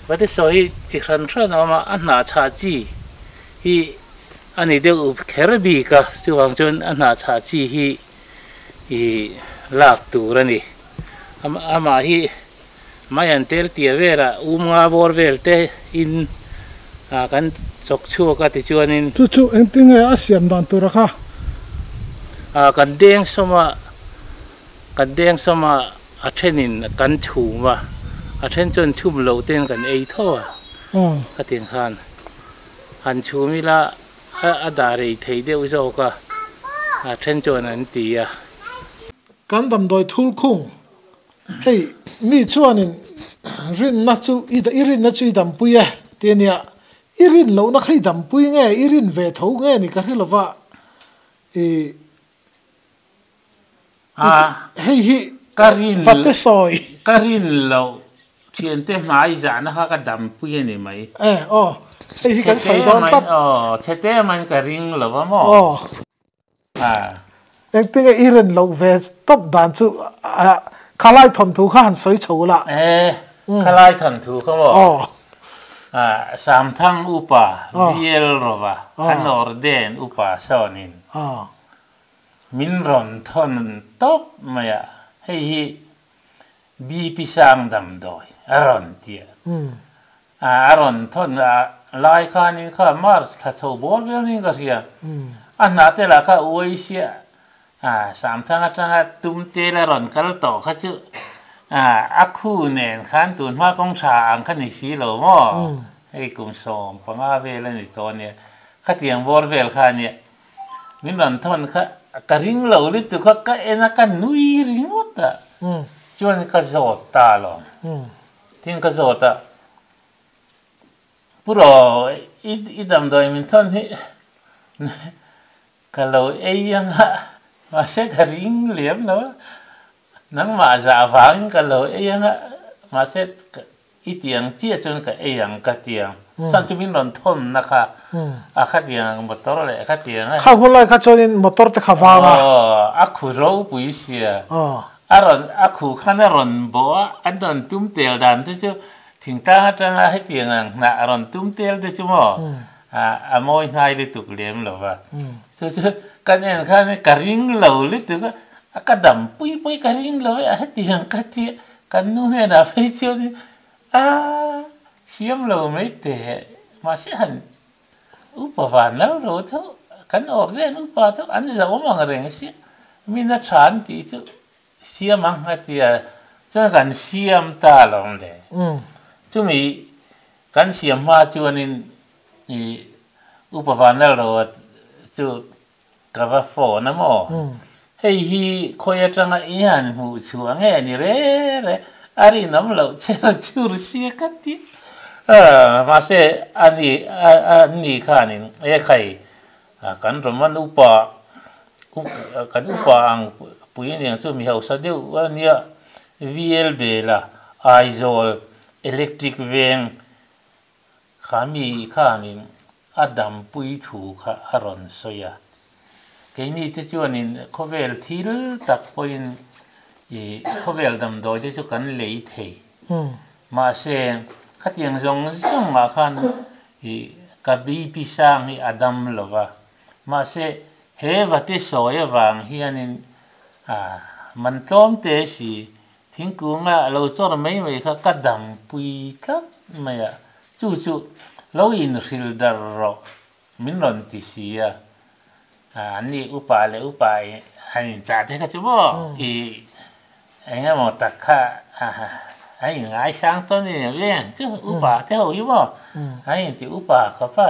Vate sawi hi chi hran hran a awm a, a hnah chhah chi hi a ni deuh kher bik a, chuvang chuan a hnah chhah chi hi ih lak tur a ni. Amah hi mai an tel tia velah um nga bawr vel te in ah kan chawk chhuak a tichuanin. Chu chu engtinge a siam dan tur a kha? Ah kan deng sawm a, kan deng sawm a a thenin kan chhum a, a then chuan chhum loh ten kan ei tho a, khatiang khan han chhum ila a dah rei thei deuh zawk a, a then chuan an ti a. Kan damdawi thul khung Hei mi chuanin rinna chu i i rinna chu i dampui e ti a nia, i rin lohna kha i dampui nge i rin ve tho nge ni ka hre lova i hei hi ka rin vate sawi. Ka rin loh thiante hmai zahna kha ka dampui a ni mai. E aw hei hi kan sawi dawn tlat. Aw chhete mai ka ring lova maw. Aw. Engtinge i rin loh ve tawp dan chu khalai thawnthu kha han sawi chho la. E, khalai thawnthu kha maw? Aw. Samthang upa VL Rova a Norden upa sawnin min rawn thawn tawp mai a, hei hi BP sang damdawi a rawn ti a. A rawn thawn lai khanin kha March thla chho bawr vel niin ka hria. A hnah te lah kha uai sia Samthang atanga tum tel a rawn kal tawh kha chu a khu nen khan tun hma kawng tha ang kha ni si lo maw? Hei kum 15 vel a ni tawh a nia. Khatiang bawr vel kha a nia. Min rawn thawn kha ka ring lo lutuk kha ka en a ka nui ringawt a. Chuan ka zawt ta alawm. Tin ka zawt a, Pu Ro, i damdawi min thawn hi ka lo ei ang a, mahse ka ring liam lo a, nangmah zah vangin ka lo ei ang a, mahse i ti ang chiah chuan ka ei ang ka ti ang. Chuan chu min rawn thawn na kha, a khatiang ang motor leh khatiang a. Kha hun lai kha chuanin motor te kha vang a. Aw, a khu ropui sia. A rawn, a khu khan a rawn bawh a, an rawn tum tel dan te chu thingtlang atanga hetiang ang hnah a rawn tum tel te chu maw a mawi hnai lutuk lem lo va. Chu chu kan en khan ka ring lo lutuk a, a ka dam pui pui ka ring lo e a hetiang ka ti a, kan nu hnenah phei chuan a siam lo mai teh mahse han Upa van lal ro tho, kan awr zen upa tho an zauh ang reng sia, min a tha an tih chu siam ang a tia chuan kan siam ta lo ang le. Chumi kan siam hma chuanin i upa van lal ro chu ka va phone a maw? Hei hi khawi atanga i han hmuh chhuah nge ni re re, a rinawm loh cher chur sia ka ti. Mahse ani ani khanin e khai kan Roman upa kan upa ang pui aniang chu mi hausa deuh ania VL Bela Aizawl Electric Veng Kha mi khanin a dampui thu kha a rawn sawi a. Keini te chuanin khawvel thil tak pawhin i khawvel damdawi te chu kan lei thei. Mahse, khatiang zawng zawngah khan i ka BP sang hi a dam lo va. Mahse, he vate sawi avang hianin a man tlawm te si Thingkunga lo chawr mai mai kha ka dampui tlat mai a, chu chu lo inhril dar rawh min rawn ti si a, an ni upa leh upa han inchah te kha chu maw i eng emaw tak kha an inngaisang tawn a ni veng chu upa te ho hi maw an inti upa khawp a,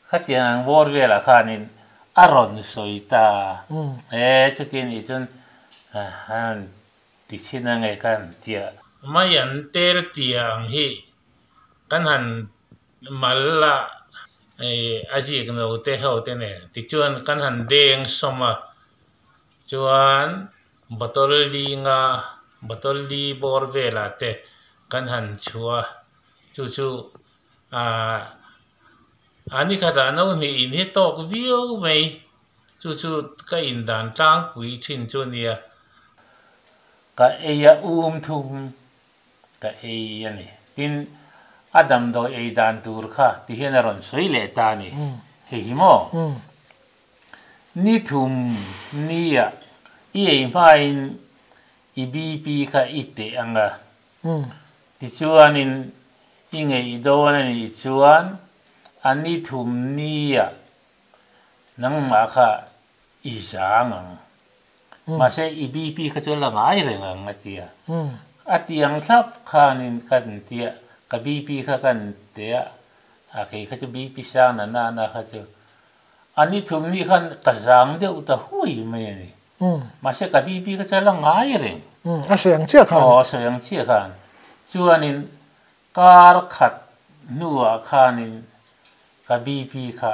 khatiang ang bawr velah khanin a rawn sawi ta e chuti anih chuan han Ti chhin a nge kan tia. Mai an tel tia ang hi kan han mal a a zik no te ho te nen tichuan kan han deng sawm a chuan bottle li nga bottle li bawr velah te kan han chhuah a chu chu ahh a ni khatah no hnih in hi tawk viau mai. Chu chu ka indan tlangpui thin chu nia. Ka ei a um thum ka ei a ni. Tin, A damdawi ei dan tur kha ti hian a rawn sawi leh ta a ni. Hei hi maw? Ni thum nia i ei hmain i BP kha i teh ang a. Tichuanin i ngeih dawn a nih chuan a ni thum nia nangmah kha i zang ang. Mahse i BP kha chu a la ngai reng ang a ti a. A ti ang thlap khanin kan ti a, ka BP kha kan teh a, a kei kha chu BP sang na na na kha chu a ni thum ni khan ka zang deuh ta hui mai a ni. Mahse ka BP kha chu a la ngai reng. A sawi ang chiah khan. Aw a sawi ang chiah khan. Chuanin kar khat hnuah khanin ka BP kha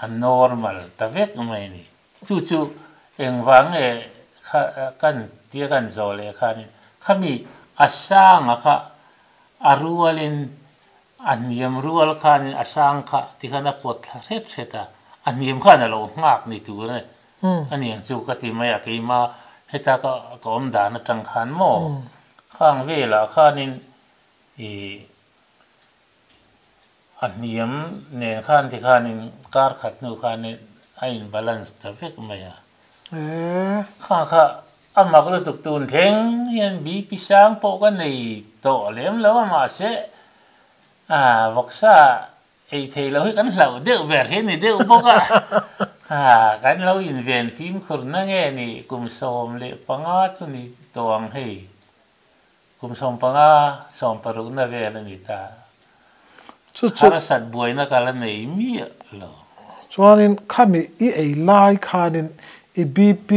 a normal ta vek mai a ni. Chu chu engvang nge kha kan tia kan zawh leh khanin khami a sanga kha a rualin a hniam rual khanin a sang kha tikhan a pawt thla hret hret a, a hniam khan a lo nghak ni tur a ni. A niang chu ka ti mai a keima heta ka ka awm dan atang khan maw khang velah khanin ih A hniam nen khan ti khanin kar khat hnu khanin a in balance ta vek mai a. Kha kha a mak lutuk tun thleng hian BP sang pawh ka nei tawh lem lo a mahse a vawksa ei thei lo hi kan hlauh deuh ber hi a ni deuh bawk a. Kan lo inven fimkhur na nge ni kum 15 chu ni tawh ang hei. Kum 15, 60 na vel a ni ta. Chu chu. Harsat buaina ka la nei miah lo. Chuanin khami i ei lai khanin i BP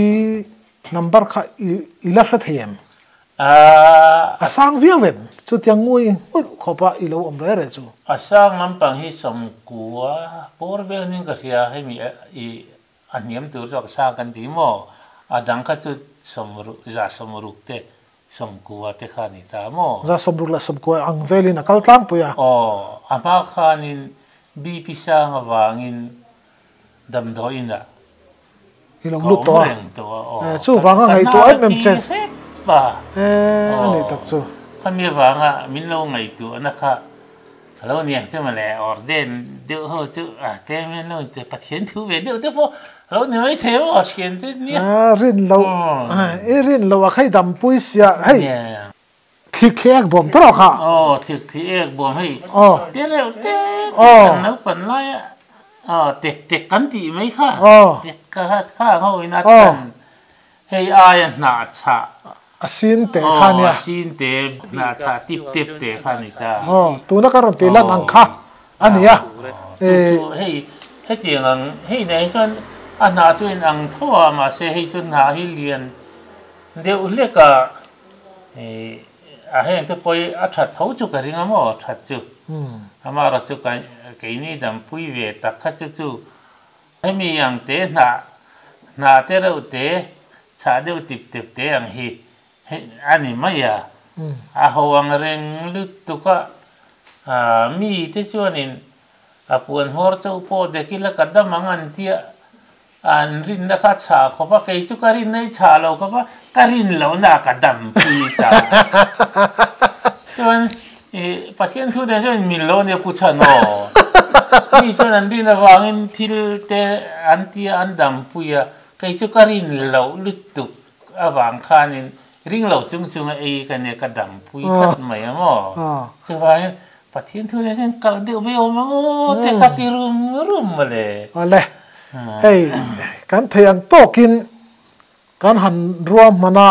number kha i la hre thei em? A. A sang viau em? Chutiang ngui nghulh khawpa i lo awm reh reh chu. A sang lampang hi 90 bawr vel ning ka hria hemi i a hniam tur chu a sang kan ti maw? A dang kha chu sawmruk, 160 te 90 te kha a ni ta maw? 60 leh 90 ang velin a kal tlangpui a. Aw, a hma khanin BP sang avangin damdawiin ah I lo ka lut awm tawh a. reng tawh a, aw. Chuvanga Ka ngaihtuah hnar em a em thi che. hrep a. E, a Aw, nih tak chu. khami avanga min lo ngaihtuahna kha Ka lo niang chu mawle orden deuh ho chu a tlem hian lo inti Pathian thu ve deuh te pawh a lo ni mai thei maw thian te nia. A rin loh i rin loh a khai dampui sia hei thlik thli ek bawm tawh kha. Aw thlik thli ek bawm hei te reuh te te kan naupan lai a aw tek tek kan tih mai kha tek kha kha ho in a tan Hei aia hnah chhah. A sin te kha nia. Aw, a sin te hnah chhah tip tep te kha a ni ta. Aw, tuna ka rawn tih lan ang kha a ni a. Chu chu hei hetiang ang hei nen hi chuan a hnah chu in ang tho a, mahse hei chu hnah hi lian deuh hlek a, a heng te pawh hi a that tho chu ka ring a maw that chu. Amaherawhchu chu keini dampui ve tak kha chu chu Hemi ang te hnah hnah te reuh te chhah deuh tip tep te ang hi a ni mai a, a ho ang reng lutuk a, mi te chuanin a puan hmawr chauh pawh dek ila ka dam ang an tia an rinna kha chhah khawp a, kei chu ka rinna i chhah lo khawp a, ka rin lohna ah ka dam pui ta. Chuan I Pathian thu te chuan min lo nia pu chhan aw. Mi chuan an rin avangin thil te an tia an dampui a, kei chu ka rin loh lutuk avang khanin ring lo chung chunga ei ka nia ka dampui tlat mai a maw. Chuvangin Pathian thu te chuan kalh deuh mai awm ang aw te kha ti rum rum mawle. Awle, hei kan thei ang tawkin kan han ruahman a,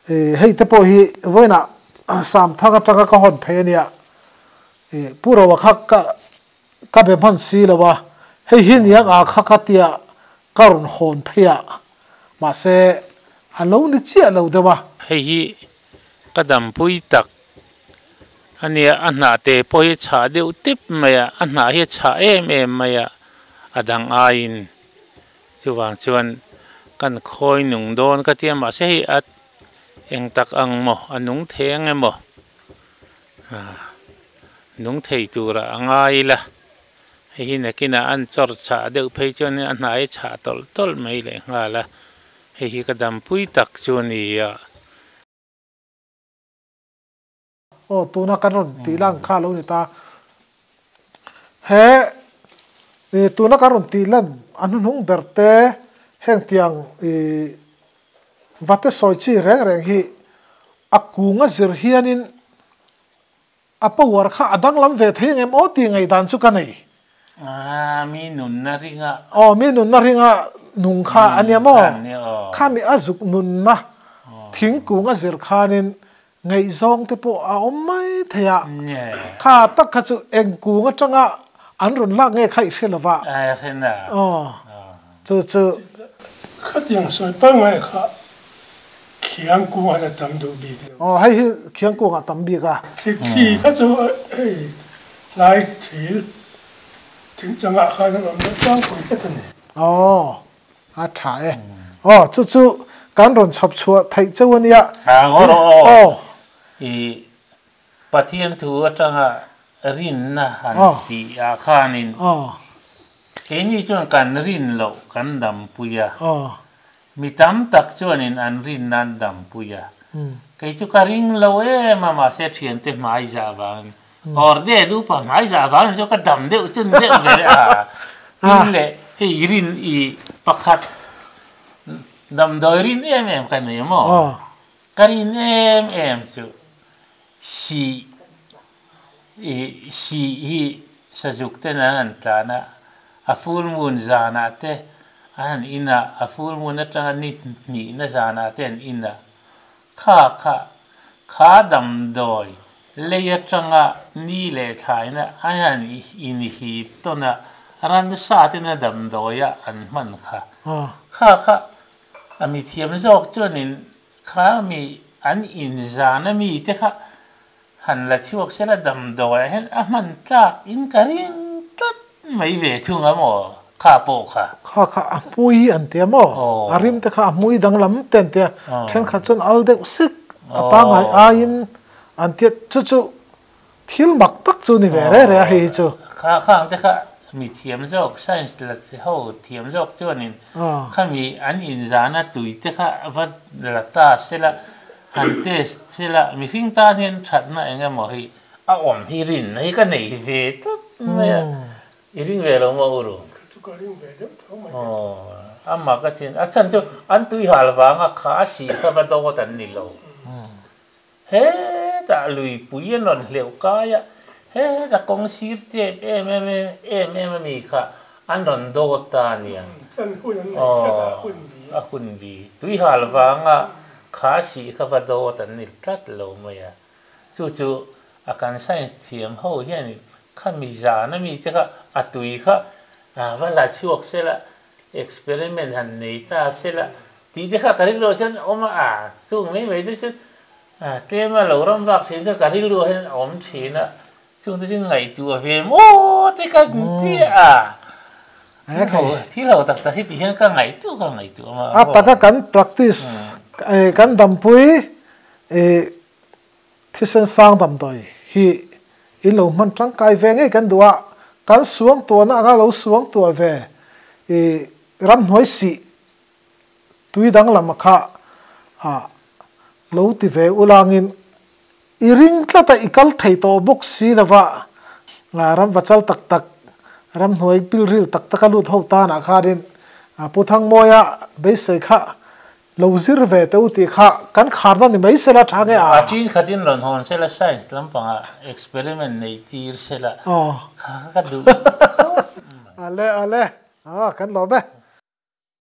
Hei te pawh hi vawiinah Samthang atanga ka hawn phei a nia. Pu Roa kha ka ka be hman si lo a, hei hi niang a kha ka tia ka rawn hawn phei a, mahse a lo ni chiah lo deuh a. Hei hi ka dampui tak a nia, a hnah te pawh hi a chhah deuh tep mai a, a hnah hi a chhah em em mai a, a dang aiin. Chuvang chuan kan khawi nung dawn ka tia mahse hei a eng tak ang maw a nung thei ang emaw nung thei turah a ngai ila hei hi nakinah an chawr chhah deuh phei chuan a hnai chhah tawlh tawlh mai leh nghal a hei hi ka dampui tak chu a ni a. Aw tuna kan rawn tih lan kha a lo ni ta. He ih tuna kan rawn tih lan a hnuhnung ber te heng tiang ih vate sawi chi reng reng hi a kung a zir hianin A power kha a danglam ve thei ang em aw tih ngaihdan chu ka nei. Aaa mi nunna ringa. Aw mi nunna ringa nung kha a nia maw? Khami a zuk nunna thingkung a zir khanin ngaihzawng te pawh a awm mai thei a. Kha tak kha chu eng kung atanga an rawn lak nge kha i hre lo va. Aw chu chu. Khatiang sawi pangngai kha Khiang kung an a tam duh bik lo. Aw hei hi khiang kung a tam bik a. Khi khi kha chu hei hlai thil thing changah khan an awm deuh tlangpui tlat a ni. Aw a tha e. Aw chu chu kan rawn chhawp chhuah theih cheu a nia. A ngaw rawh aw. Aw. I Pathian thu atanga rinna han tih ah khanin keini chuan kan rin loh kan dampui a. Mi tam tak chuanin an rin nan dampui a, kei chu ka ring lo em a, mahse thiante hmai zah vangin awr de dupa hmai zah vangin chu ka dam deuh chun deuh ve leh a, tin leh hei rin i pakhat damdawi rin em em ka nei maw? Ka rin em em chu sih i sih hi Sazuk ten an han tlan a, a full moon zanah te an han in a, a full moon atanga ni hnihna zanah te an in a, kha kha kha damdawi lei atanga ni leh thlaina an han inhip tawn a, ransa tena damdawia an hman kha. Kha kha a mithiam zawk chuanin kha mi an inzan a mi te kha Han la chhuak sela damdawiah hian a hman tlak in ka ring tlat mai ve thung a maw kha pawh kha. Kha kha a hmui an tia maw? A rim te kha a hmui danglam te an tia, thenkhat chuan al deuh sik a pangngai aiin an tia chu chu thil mak tak chu ni ve reh reh a hei hi chu. Kha khang te kha mi thiam zawk science la ho thiam zawk chuanin khami an inzana tui te kha va la ta sela Han test sela mihring tan hian thatna eng emaw hi a awm hi rinna hi ka nei ve tlat mai a, i ring ve lo maw Uru? Ka chu ka ring ve deuh tho mai. Aw, a mak a chin, a chhan chu an tui hal vanga kha a sih kha va dawt an ni lo. Hetah luipui an rawn hleuh kai a, hetah kawng sir chep em em em em a mi kha an rawn dawt ta a nia. Kan hun an nei tlat a, hun bi. A hun bi. Tui hal vanga Kha sih kha va dawt an ni tlat lo mai a, chu chu a kan science thiam ho hian kha mi zan a mi te kha a tui kha va la chhuak sela experiment han nei ta sela tih te kha ka rilru ah chuan awm a, a chung mai mai te chuan tlem a lo ram vak thin chuan ka rilru ah hian a awm thin a. Chung te chu ngaihtuah ve maw te ka ti a, thil ho tak tak hi ti hian ka ngaihtuah ka ngaihtuah maw. A taka kan practice kan dampui thisen sang damdawi hi in lo hman tangkai ve ngei kan duh a, kan suangtuahna anga lo suangtuah ve ramhnuai sih tui danglam kha lo ti ve ulangin I ring tlat a, i kal thei tawh bawk si lo va, ram va chal tak tak, ramhnuai pilril tak taka lut ho tanah khanin Pu Thangmawia beisei kha lo zir ve teh u tih kha kan kharna ni mai sela tha nge a? A ṭin khatin rawn hawn sela science lampangah experiment neih tir sela kha ka duh khawp mai. Ale ale, kan lawm e.